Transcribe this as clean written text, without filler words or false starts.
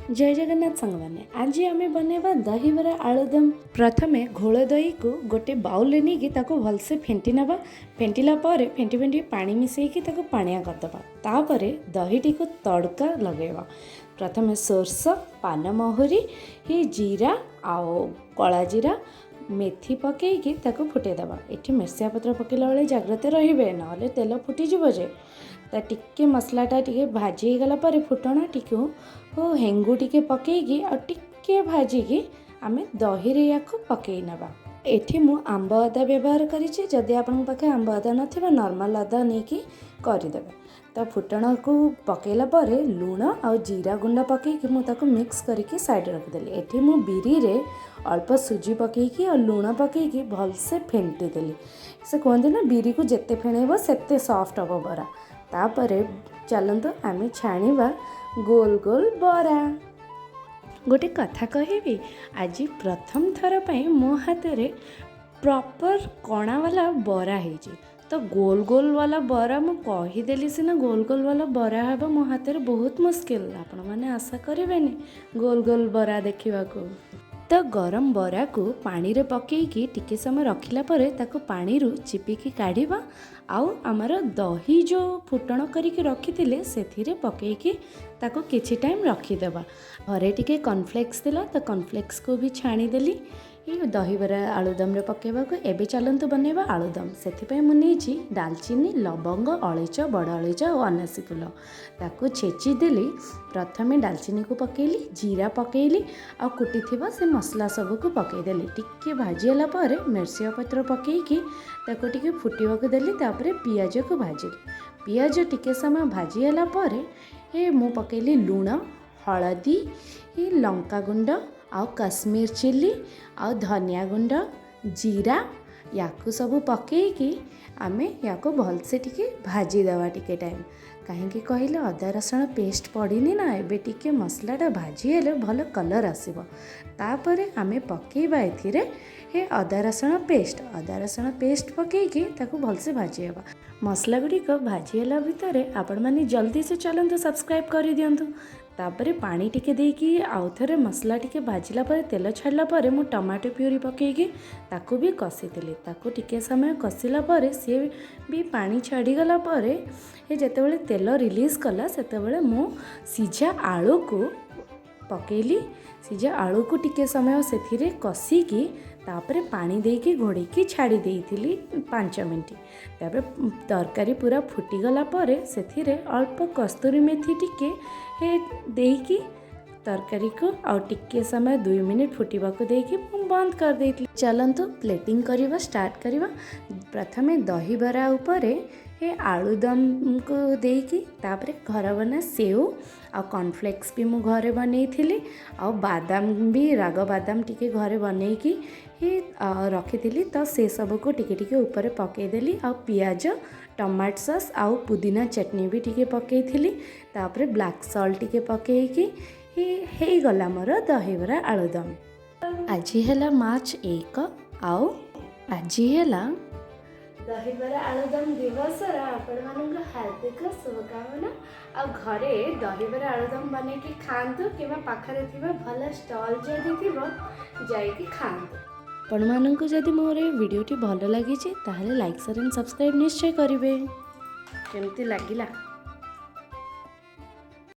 ଜୟ ଜଗନ୍ନାଥ ସାଙ୍ଗମାନେ, ଆଜି ଆମେ ବନେଇବା ଦହିବରା ଆଳୁଦମ। ପ୍ରଥମେ ଘୋଳ ଦହିକୁ ଗୋଟେ ବାଉଲରେ ନେଇକି ତାକୁ ଭଲସେ ଫେଣ୍ଟି ନେବା। ଫେଣ୍ଟିଲା ପରେ ଫେଣ୍ଟି ଫେଣ୍ଟି ପାଣି ମିଶାଇକି ତାକୁ ପାଣିଆ କରିଦେବା। ତାପରେ ଦହିଟିକୁ ତଡ଼କା ଲଗାଇବା। ପ୍ରଥମେ ସୋରିଷ, ପାନମହୁରି, ଜିରା ଆଉ କଳା ଜିରା, ମେଥି ପକାଇକି ତାକୁ ଫୁଟେଇଦେବା। ଏଠି ଭେର୍ସୁଙ୍ଗା ପତ୍ର ପକାଇଲା ବେଳେ ଜାଗ୍ରତ ରହିବେ, ନହେଲେ ତେଲ ଫୁଟିଯିବ ଯେ। ତ ଟିକେ ମସଲାଟା ଟିକେ ଭାଜି ହେଇଗଲା ପରେ ଫୁଟଣ ଟିକେ ହେଙ୍ଗୁ ଟିକେ ପକାଇକି ଆଉ ଟିକେ ଭାଜିକି ଆମେ ଦହିରେ ୟାକୁ ପକାଇ ନେବା। ଏଠି ମୁଁ ଆମ୍ବ ଅଦା ବ୍ୟବହାର କରିଛି। ଯଦି ଆପଣଙ୍କ ପାଖେ ଆମ୍ବ ଅଦା ନଥିବ, ନର୍ମାଲ୍ ଅଦା ନେଇକି କରିଦେବେ। ତ ଫୁଟଣକୁ ପକାଇଲା ପରେ ଲୁଣ ଆଉ ଜିରା ଗୁଣ୍ଡ ପକାଇକି ମୁଁ ତାକୁ ମିକ୍ସ କରିକି ସାଇଡ଼୍ ରଖିଦେଲି। ଏଠି ମୁଁ ବିରିରେ ଅଳ୍ପ ସୁଜି ପକାଇକି ଆଉ ଲୁଣ ପକାଇକି ଭଲସେ ଫେଣ୍ଟି ଦେଲି। ସେ କୁହନ୍ତି ନା, ବିରିକୁ ଯେତେ ଫେଣେଇବ ସେତେ ସଫ୍ଟ ହେବ ବରା। ତାପରେ ଚାଲନ୍ତୁ ଆମେ ଛାଣିବା ଗୋଲ ଗୋଲ ବରା। ଗୋଟେ କଥା କହିବି, ଆଜି ପ୍ରଥମ ଥର ପାଇଁ ମୋ ହାତରେ ପ୍ରପର୍ କଣାବାଲା ବରା ହେଇଛି। ତ ଗୋଲ ଗୋଲ ବାଲା ବରା, ମୁଁ କହିଦେଲି ସିନା, ଗୋଲ ଗୋଲ ବାଲା ବରା ହେବ ମୋ ହାତରେ ବହୁତ ମୁସ୍କିଲ। ଆପଣମାନେ ଆଶା କରିବେନି ଗୋଲ ଗୋଲ ବରା ଦେଖିବାକୁ। ତ ଗରମ ବରାକୁ ପାଣିରେ ପକାଇକି ଟିକେ ସମୟ ରଖିଲା ପରେ ତାକୁ ପାଣିରୁ ଚିପିକି କାଢ଼ିବା ଆଉ ଆମର ଦହି ଯେଉଁ ଫୁଟଣ କରିକି ରଖିଥିଲେ, ସେଥିରେ ପକାଇକି ତାକୁ କିଛି ଟାଇମ୍ ରଖିଦେବା। ଘରେ ଟିକେ କର୍ଣ୍ଣଫ୍ଲେକ୍ସ ଥିଲା, ତ କର୍ଣ୍ଣଫ୍ଲେକ୍ସକୁ ବି ଛାଣିଦେଲି ଏଇ ଦହିବରା ଆଳୁଦମରେ ପକାଇବାକୁ। ଏବେ ଚାଲନ୍ତୁ ବନେଇବା ଆଳୁଦମ। ସେଥିପାଇଁ ମୁଁ ନେଇଛି ଡାଲଚିନି, ଲବଙ୍ଗ, ଅଳେଇଚ, ବଡ଼ ଅଳେଇଚ ଆଉ ଅନାସୀ ଫୁଲ। ତାକୁ ଛେଚିଦେଲି। ପ୍ରଥମେ ଡାଲଚିନିକୁ ପକାଇଲି, ଜିରା ପକାଇଲି ଆଉ କୁଟିଥିବା ସେ ମସଲା ସବୁକୁ ପକାଇଦେଲି। ଟିକେ ଭାଜି ହେଲା ପରେ ଭେର୍ସୁଙ୍ଗା ପତ୍ର ପକାଇକି ତାକୁ ଟିକେ ଫୁଟିବାକୁ ଦେଲି। ତାପରେ ପିଆଜକୁ ଭାଜିଲି। ପିଆଜ ଟିକେ ସମୟ ଭାଜି ହେଲା ପରେ ମୁଁ ପକାଇଲି ଲୁଣ, ହଳଦୀ, ଲଙ୍କା ଗୁଣ୍ଡ ଆଉ କାଶ୍ମୀର ଚିଲି ଆଉ ଧନିଆ ଗୁଣ୍ଡ, ଜିରା। ୟାକୁ ସବୁ ପକାଇକି ଆମେ ୟାକୁ ଭଲସେ ଟିକେ ଭାଜିଦେବା ଟିକେ ଟାଇମ୍। କାହିଁକି କହିଲେ, ଅଦା ରସୁଣ ପେଷ୍ଟ ପଡ଼ିନି ନା, ଏବେ ଟିକେ ମସଲାଟା ଭାଜି ହେଲେ ଭଲ କଲର୍ ଆସିବ। ତାପରେ ଆମେ ପକାଇବା ଏଥିରେ ଅଦା ରସୁଣ ପେଷ୍ଟ। ଅଦା ରସୁଣ ପେଷ୍ଟ ପକାଇକି ତାକୁ ଭଲସେ ଭାଜି ହେବା। ମସଲା ଗୁଡ଼ିକ ଭାଜି ହେଲା ଭିତରେ ଆପଣମାନେ ଜଲ୍ଦି ସେ ଚାଲନ୍ତୁ ସବସ୍କ୍ରାଇବ୍ କରିଦିଅନ୍ତୁ। ତାପରେ ପାଣି ଟିକେ ଦେଇକି ଆଉ ଥରେ ମସଲା ଟିକେ ଭାଜିଲା ପରେ, ତେଲ ଛାଡ଼ିଲା ପରେ ମୁଁ ଟମାଟୋ ପ୍ୟୁରି ପକାଇକି ତାକୁ ବି କଷିଥିଲି। ତାକୁ ଟିକେ ସମୟ କଷିଲା ପରେ ସିଏ ବି ପାଣି ଛାଡ଼ିଗଲା ପରେ, ଯେତେବେଳେ ତେଲ ରିଲିଜ୍ କଲା, ସେତେବେଳେ ମୁଁ ସିଝା ଆଳୁକୁ ପକାଇଲି। ସିଝା ଆଳୁକୁ ଟିକେ ସମୟ ସେଥିରେ କଷିକି ତାପରେ ପାଣି ଦେଇକି ଘୋଡ଼େଇକି ଛାଡ଼ି ଦେଇଥିଲି 5 ମିନିଟ୍। ତାପରେ ତରକାରୀ ପୁରା ଫୁଟିଗଲା ପରେ ସେଥିରେ ଅଳ୍ପ କସ୍ତୁରୀ ମେଥି ଟିକେ ଦେଇକି ତରକାରୀକୁ ଆଉ ଟିକିଏ ସମୟ 2 ମିନିଟ୍ ଫୁଟିବାକୁ ଦେଇକି ମୁଁ ବନ୍ଦ କରିଦେଇଥିଲି। ଚାଲନ୍ତୁ ପ୍ଲେଟିଂ କରିବା ଷ୍ଟାର୍ଟ କରିବା। ପ୍ରଥମେ ଦହିବରା ଉପରେ ଆଳୁଦମକୁ ଦେଇକି, ତାପରେ ଘର ବନା ସେଉ ଆଉ କର୍ଣ୍ଣଫ୍ଲେକ୍ସ ବି ମୁଁ ଘରେ ବନେଇଥିଲି ଆଉ ବାଦାମ ବି, ରାଗ ବାଦାମ ଟିକେ ଘରେ ବନେଇକି ରଖିଥିଲି, ତ ସେସବୁକୁ ଟିକେ ଟିକେ ଉପରେ ପକାଇଦେଲି। ଆଉ ପିଆଜ, ଟମାଟୋ ସସ୍ ଆଉ ପୁଦିନା ଚଟଣି ବି ଟିକେ ପକାଇଥିଲି। ତାପରେ ବ୍ଲାକ୍ ସଲ୍ଟ ଟିକେ ପକାଇକି ହେଇଗଲା ମୋର ଦହିବରା ଆଳୁଦମ। ଆଜି ହେଲା ମାର୍ଚ୍ଚ 1 ଆଉ ଆଜି ହେଲା ଦହିବରା ଆଳୁଦମ ଦିବସର ଆପଣମାନଙ୍କୁ ହାର୍ଦ୍ଦିକ ଶୁଭକାମନା। ଆଉ ଘରେ ଦହିବରା ଆଳୁଦମ ବନେଇକି ଖାଆନ୍ତୁ କିମ୍ବା ପାଖରେ ଥିବା ଭଲ ଷ୍ଟଲ୍ ଯଦି ଥିବ, ଯାଇକି ଖାଆନ୍ତୁ। ଆପଣମାନଙ୍କୁ ଯଦି ମୋର ଏ ଭିଡ଼ିଓଟି ଭଲ ଲାଗିଛି, ତାହେଲେ ଲାଇକ୍, ସେୟାର ଆଣ୍ଡ ସବସ୍କ୍ରାଇବ୍ ନିଶ୍ଚୟ କରିବେ। କେମିତି ଲାଗିଲା?